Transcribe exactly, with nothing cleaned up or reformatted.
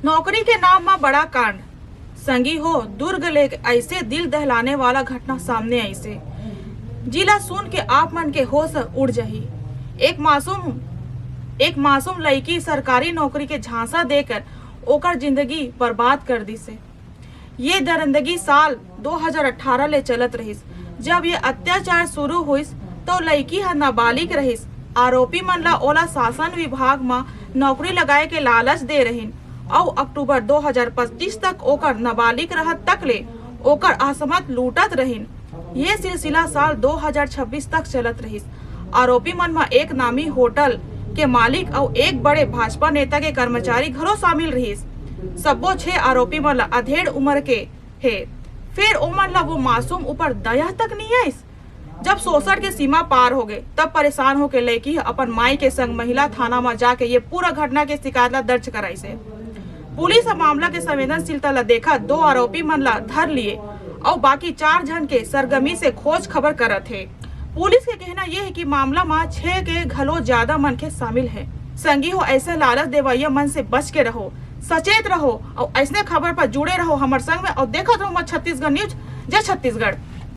नौकरी के नाम म बड़ा कांड। संगी हो, दुर्ग ले ऐसे दिल दहलाने वाला घटना सामने आइसे, जिला सुन के आप मन के होश उड़ जाही। एक मासूम एक मासूम लड़की सरकारी नौकरी के झांसा देकर ओकर जिंदगी बर्बाद कर दिसे। ये दरिंदगी साल दो हज़ार अठारह ले चलत रहिस। जब ये अत्याचार शुरू होइस, तो लड़की ह नाबालिग रहिस। आरोपी मन ला ओला शासन विभाग म नौकरी लगाए के लालच दे रहिन, अउ अक्टूबर दो हज़ार पच्चीस तक ओकर नाबालिग रहत तक ले ओकर असमत लूटत रहिन। ये सिलसिला साल दो हज़ार छब्बीस तक चलत रहिस। आरोपी मन म एक नामी होटल के मालिक अउ एक बड़े भाजपा नेता के कर्मचारी घलो शामिल रहिस। सब्बो छह आरोपी मन ला अधेड़ उम्र के हे। फिर ओमन ला वो मासूम ऊपर दया तक नहीं आइस। जब शोषण के सीमा पार हो गए, तब परेशान होके लड़की ह अपन माई के संग महिला थाना म जाके ये पूरा घटना के शिकायत ला दर्ज कराइस हे। पुलिस ह मामला के संवेदनशीलता ला देखत दो आरोपी मन ला धर लिए अउ बाकी चार झन के सरगमी से खोज खबर करत हे। पुलिस के कहना ये हे कि मामला म छह के घलो ज्यादा मनखे शामिल हे। संगी हो, ऐसे लालच देवैया मन से बच के रहो, सचेत रहो अउ ऐसने खबर पर जुड़े रहो हमर संग में अउ देखत रहो हमर छत्तीसगढ़ न्यूज। जय छत्तीसगढ़।